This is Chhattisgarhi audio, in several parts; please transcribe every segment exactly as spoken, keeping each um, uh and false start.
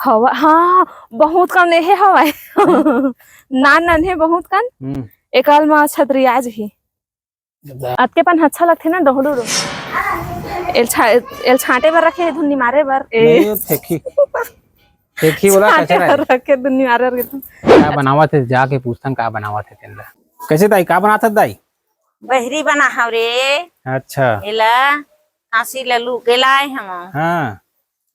हवा, हाँ, बहुत कन एहे हवय। नान नान हे बहुत कन। हम्म। एकाल म छतरिया जही। अतके पन अच्छा लगथे ना, डोहड़ू रो। एल छा-, एल छांटे बर रखे हे, धुन निमारे बर। ए। नहीं, वो फेंकी। फेंकी बोला छांटे कचरा हे। बर रखे, धुन निमारे बर के तुम। का बनावत हे, जाके पूछथन का बनावत हे तेन ला। कैसे दाई, का बनात हस दाई? बहरी बना हव रे। अच्छा। एला कांसी ल लू के लाए हंव। हाँ।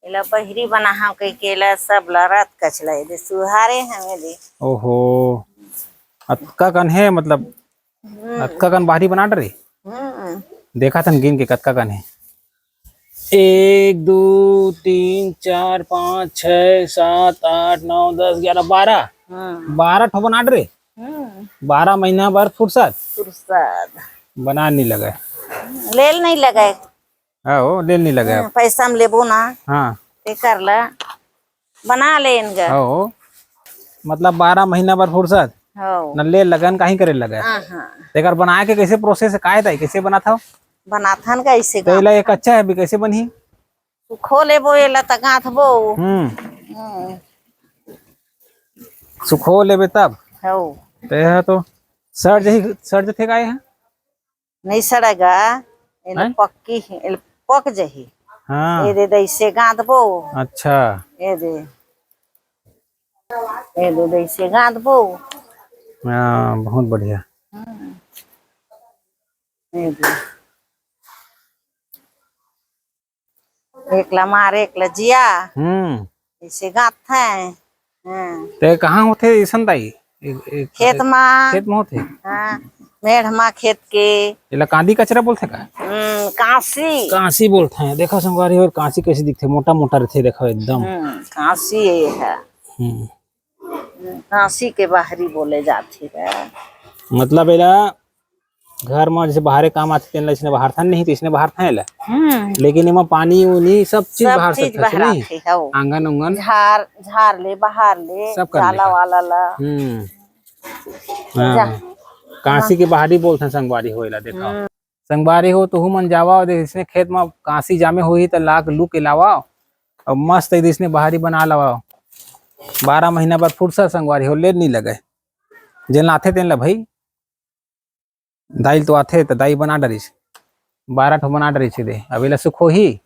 एला बहरी बनाहव कहिके एला सब ल रत कचला एदे सुहारे हवे दे। ओहो, अतका कन हे, मतलब, हम्म। अतका कन बहरी बना डरे? हम्म। देखत हन गिन के कतका कन हे। एक, दू, तीन, चार, पाँच, छः, सात, आठ, नौ, दस, ग्यारह, बारह। हम्म। बारह ठो बना डरे। हम्म। बारह महीना बर फुर्सत। फुर्सत। बना नहीं लगे। लेल नहीं लगे। हाँ, हो, लेल नहीं लगे। हम्म, पैसा में लेबो ना। हाँ। तेकर ला बना लेन गा। हो, मतलब बारह महीना बर फुर्सत। हो। न लेल लगन काहीं करे लगे। हाँ, हाँ। तेकर बनाए के कैसे process हे, काय दाई, कैसे बनात हव? बनाथन कैसे तेला गाँथ एक अच्छा हे, अभी कैसे बनही? सुखो लेबो, एला त गाँथबो। हम्म। हम्म। सुखो लेबे तब? हो। ते ह तो सड़ जही, सड़ जथे का ये ह? नहीं सड़ेगा, एले हैं? पक्की ही, एले पक जही। हाँ। ये दे, दे इसे गाँथबो। अच्छा। ये दे, ये दे, दे इसे गाँथबो। हाँ, बहुत बढ़िया। हम्म। ये दे। एक ला मार, एक ला जिया। हम्म। इसे गाँथथे। हाँ। ते कहाँ होथे अइसन दाई? एक, एक, खेत एक मा। खेत मा होथे? हाँ, मेढ़ मा खेत के। एला कांदी कचरा बोलथे का? हम्म, कांसी। कांसी बोलथे। देखो संगवारी हो, कांसी कैसे दिखथे, मोटा मोटा रथे, देखो एकदम। हम्म, कांसी ये है। हम्म। हम्म, कांसी के बहरी बोले जाथे रे। मतलब एला घर मा जैसे बाहरे काम आथे, तेन ला इसने बहारथन नहीं, तो इसने बहारथन एला। हम्म। लेकिन एमा पानी उनी सब चीज सब बहार चीज सकथस, नहीं? बहराथे, हव। आंगन उंगन। झार, झार ले, बहार ले, सब कर जाला लेथन। वाला ला। हम्म। जा। हाँ। कांसी के बहरी बोलथन संगवारी हो एला, देखा। हम्म। संगवारी हो, तुहू मन जावा, दे इसने खेत मा कांसी जामे होही, त लाके लू के लावा, अउ मस्त इसने बहरी बना लावा। बारह महीना बाद फुर्सत संगवारी हो, लेट नहीं लगे। जेन लाथे तेन ला भाई। दाई ल तो आथे, त दाई बना डरिस, बारह ठो बना डरिस दे। अब एला सुखोही,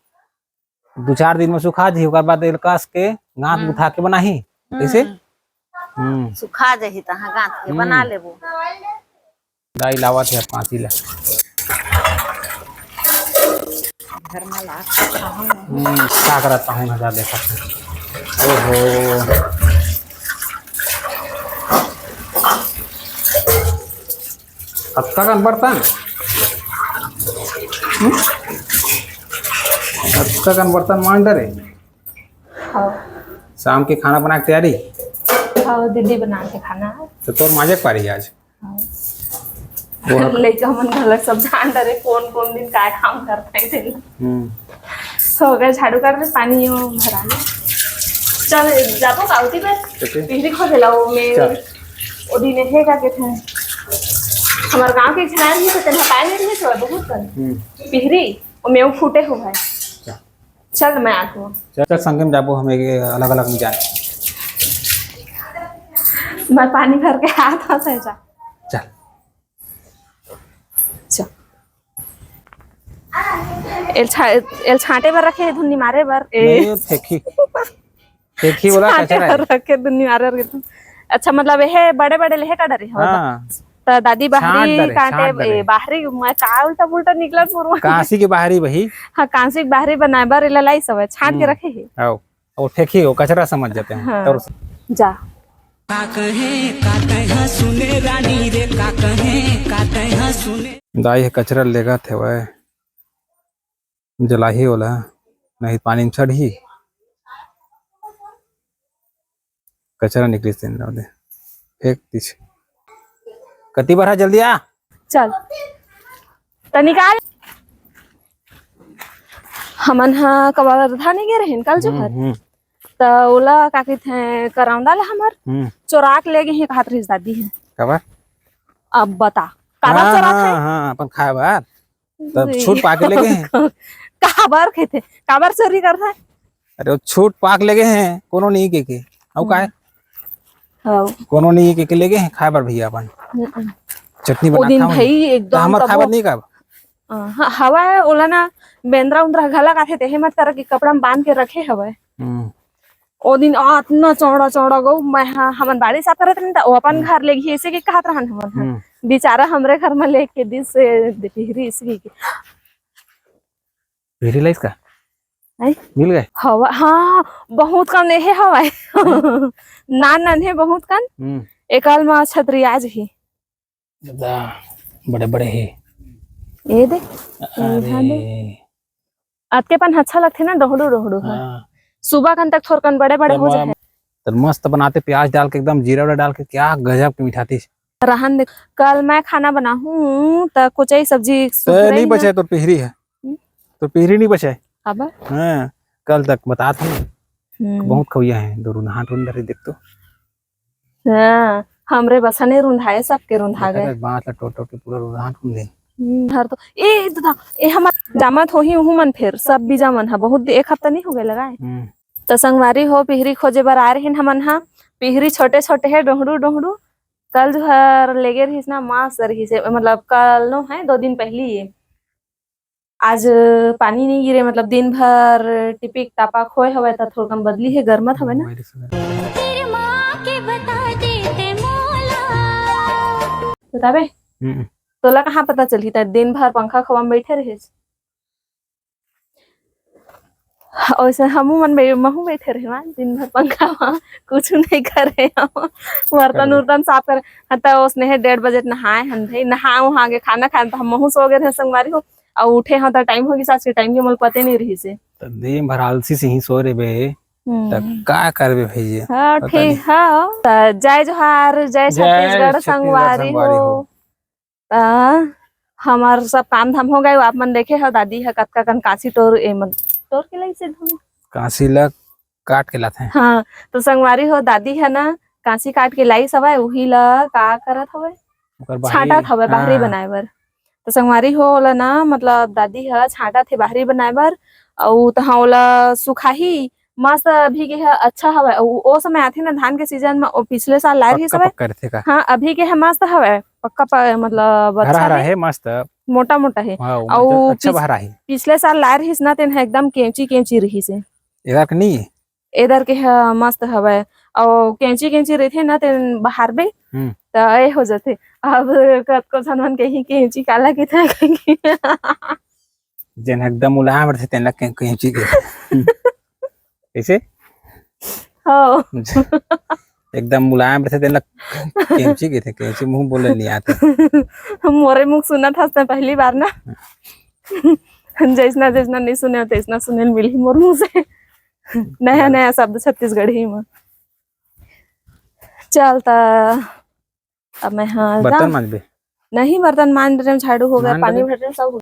दू चार दिन में सुखा जही, ओकर बाद एला कस के गांथ हम्म। गुथा के बनाही। कैसे? हम्म। हम्म। सुखा जही, तहाँ गांथ के हम्म। बना लेबो। दाई लावत हे कांसी ला। घर में ला के खाहूं। हम्म, का करत हूँ ना, जा देखत हूँ। ओहो। अतका कन बर्तन? हम्म? अतका कन बर्तन मांज डरे? हाँ। शाम के खाना बना के तैयारी? हाँ, दीदी बना के खाना है। तो तोर मांजे के पारी आज? हाँ। वो हक- लइका मन घलक सब जान डरे, कौन कौन दिन काय काम करता है तेला। हम्म। हो गया, झाड़ू कर ले, पानी यो भरा ले। चल, जाबो का उती पर? कैसे? पिहरी खोदे ला, वो में चल। वो दिन है का के थे? हमार गांव के एक झन आए रहिस, तो तेन हटाए नहीं रहिस, तो बहुत कर। हम्म। पिहरी, वो में वो फूटे हो भाई। चल। चल, मैं आती हूँ। चल, चल, संगे में जाबो, हम एक अलग-अलग में जाए। मैं पानी भर के हाथ हाथ है जा। चल। चल। एल छा-, एल छांटे बर रखे हे, धुन निमारे बर। ए। नहीं, ये फेंकी। फेंकी बोला छांटे कचरा है। बर रखे, धुन निमारे बर के तुम। अच्छा, मतलब, ये बड़े-बड़े लेहे का डरे हो? हाँ। त दादी छांट बाहरी डरे, कांटे, छांट डरे। ए, बाहरी, मैं का उल्टा पुल्टा निकला पूर्व। कांसी के बाहरी बही। हाँ, कांसी के बाहरी बनाए बर एला लाइस हवय, छांट के हम्म। रखे हे। आओ, वो फेंकी, वो कचरा समझ जाते हैं। हाँ। तौर से। जा। का कहे, का कहे, सुने रानी रे, का कहे, का कहे, सुने। दाई हे कचरा लेगत हेवय। जलाही ओला, नहीं पानी में सड़ही। कचरा निकलिस तेन ला दे। फेंक दिस। कति बर हा, जल्दी आ। चल। त निकाल। हमन हा कवर्धा नहीं गे रहेन कल हम्म, जोहर। हम्म। त ओला का कहिथे, करौंदा ला हमर हम्म। चोरा के ले गे हे, कहत रहिस दादी हे। काबर? अब बता, काबर हाँ, चोराथे? हाँ, हाँ, अपन खाए बर। तब अरे। छूट पाके लेगे हे। काबर कहिथे? काबर चोरी करथे? अरे, वो छूट पाक लेगे हे, कोनो नहीं के के। अउ काय? हम्म। हाँ। कोनो नहीं के के लेगे हे खाए बर भैया अपन। हम्म। चटनी वो बना दिन खाओ। भाई त एकदम हमर खाए बर तबो नहीं का? अ, हाँ, हवा है, ओला ना बेंदरा उंदरा घला काथे, तेहे मत कर के कपड़ा में बांध के रखे हवय। हम्म। ओ दिन अतना चौड़ा चौड़ा गऊ, मैं, हाँ, हमन बाड़ी साफ करत रहन, त ओ अपन हम्म। घर ले गई, ऐसे के कहत रहन हमन, हाँ। हम्म। बेचारा हमरे घर में लेके दिस से पिहरी इसकी के। पिहरी लाइस का? हैं? मिल गए? हवा, हाँ, बहुत कन एहे हवाए। हैं? नान नान हे बहुत कन। हम्म। एकाल मा छतरी आज ही। दादा, बड़े बड़े हे। ये दे, अरे। यहाँ दे। अतके पन अच्छा लगथे ना, डोहड़ू डोहड़ू ह। हाँ। सुबह कन तक थोरकन बड़े बड़े हो जाए। त मस्त बनाते, प्याज डाल के, एकदम जीरा वाला डाल के, क्या गजब के मिठाती। रहन दे, कल मैं खाना बनाहूँ त कुचई सब्जी त सुधरई नहीं ना। बचे तोर पिहरी ह। हम्म। तोर पिहरी नहीं बचे। काबर? हाँ, कल तक बतात हे। हम्म। बहुत खवैया हे, दो रुंधान रुंधर देख तो। हाँ, हमरे बसने रुंधाए, सबके रुंधा गए। बांस ला टोट टोट के पूरा रुंधान रुंध दे। हम्म, हर तो, ए दादा, ए हमर जामत होही उहू मन फेर, सब बीजा मन ह, बहुत दे-, एक हफ्ता नहीं हो गए लगाए। हम्म। त संगवारी हो, पिहरी खोजे बर आ रहिन हमन ह। पिहरी छोटे छोटे हे, डोहड़ू डोहड़ू। कल जो हर लेगे रहिस ना, मस्त रहिस हे, मतलब कल नो है, दो दिन पहली ये। आज पानी नहीं गिरे, मतलब दिन भर टिपिक टापा खोए हवय, त थोड़कन बदली हे, गरमत हवय ना। मोबाइल से। तेरे माँ के बता देते मोला। बताबे? हम्म। तोला कहाँ पता चलही, त दिन भर पंखा खवा में बैठे रहिस। ओइसे हमू मन बे-, महू बैठे रहे वहाँ, दिन भर पंखा वहाँ, कुछ नहीं करे हम। बर्तन उर्तन साफ करे। हाँ, त ओसने हे डेढ़ बजे नहाए हन भाई, नहा उहा के खाना खाए, त हम महू सो गए रहे संगवारी हो। अउ उठे हो त टाइम हो गइस, आज के टाइम के मोला पते नहीं रहिस हे। त दिन भर आलसी से ही सो रहे बे, हम्म। त का करबे भाई जी? हाँ, पता ठीक, नहीं। हाँ। त जय जोहार, जय जय छत्तीसगढ़ छत्तीसगढ़ संगवारी संगवारी हो। हो। त हमर सब काम धाम हो गए, आप मन देखे हो दादी ह कतका कन कांसी टोर, ए, मन टोर के लाइस हे धुन। कांसी ला काट के लाथे। हाँ, त संगवारी हो दादी ह ना कांसी काट के लाइस हवय, उही ला का करत हवय? ओकर बाहरी, छांटत हवय बाहरी हाँ। बनाए बर। त संगवारी हो ओला ना, मतलब दादी ह छांटत हे बाहरी बनाए बर, अउ तहाँ ओला सुखाही, मस्त अभी के ह अच्छा हवय। उ, ओ समय आथे ना धान के सीजन म, ओ पिछले साल लाए रहिस पक्का हवय। पक्का रथे का? हाँ, अभी के ह मस्त हवय, पक्का प-, मतलब अच्छा हरा हरा हे। हे, मस्त। मोटा मोटा हे। हाँ, वो अउ मतलब अच्छा पिछ-, बहरा हे। पिछले साल लाए रहिस ना, तेन ह एकदम केंची केंची रहिस हे। एदर के नहीं? एदर के ह मस्त हवय। अउ केंची केंची रहिथे ना, तेन बहारबे, हम्म। त ए हो जथे। अब कतको झन मन कही, "केंची काला कहिथे?" जेन एकदम मुलायम रथे, तेन ला के-, केंची के। कइसे? हो। एकदम मुलायम रथे, तेन ला केंची कहिथे, केंची मुंह बोले नहीं आते। मोरे मुख सुनत हस त पहली बार ना। जैसना, जैसना नहीं सुने, तैसना सुने ल मिलही मोर मुंह से। नया, नया शब्द छत्तीसगढ़ी में। चल त, अब मैं, हाँ, बर्तन जा। मांजबे? नहीं, बर्तन मांज रहे, झाड़ू हो गया, मांज पानी बर्तन। भर रहे, सब हो